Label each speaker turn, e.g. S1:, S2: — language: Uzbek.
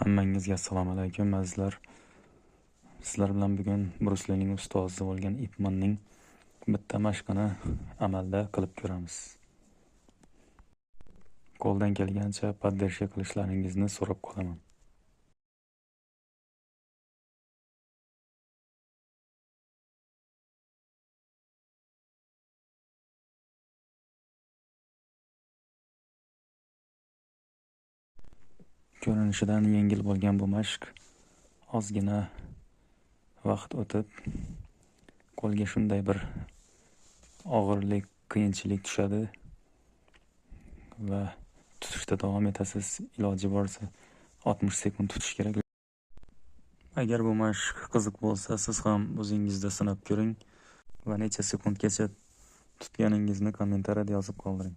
S1: Hammangizga assalomu alaykum, azizlar. Sizlar bilan bugun Brus Lining ustozi bo'lgan Ip Manning bitta mashqini amalda qilib ko'ramiz. Qo'ldan kelgancha поддержка qilishlaringizni so'rab qolaman. Ko'rinishidan yengil bo'lgan bu mashq ozgina vaqt o'tib qo'lga shunday bir og'irlik, qiyinchilik tushadi va tutishda davom etasiz. Iloji borsa 60 sekund tutish kerak. Agar bu mashq qiziq bo'lsa, siz ham o'zingizda sinab ko'ring va necha sekundgacha tutganingizni kommentariyada yozib qoldiring.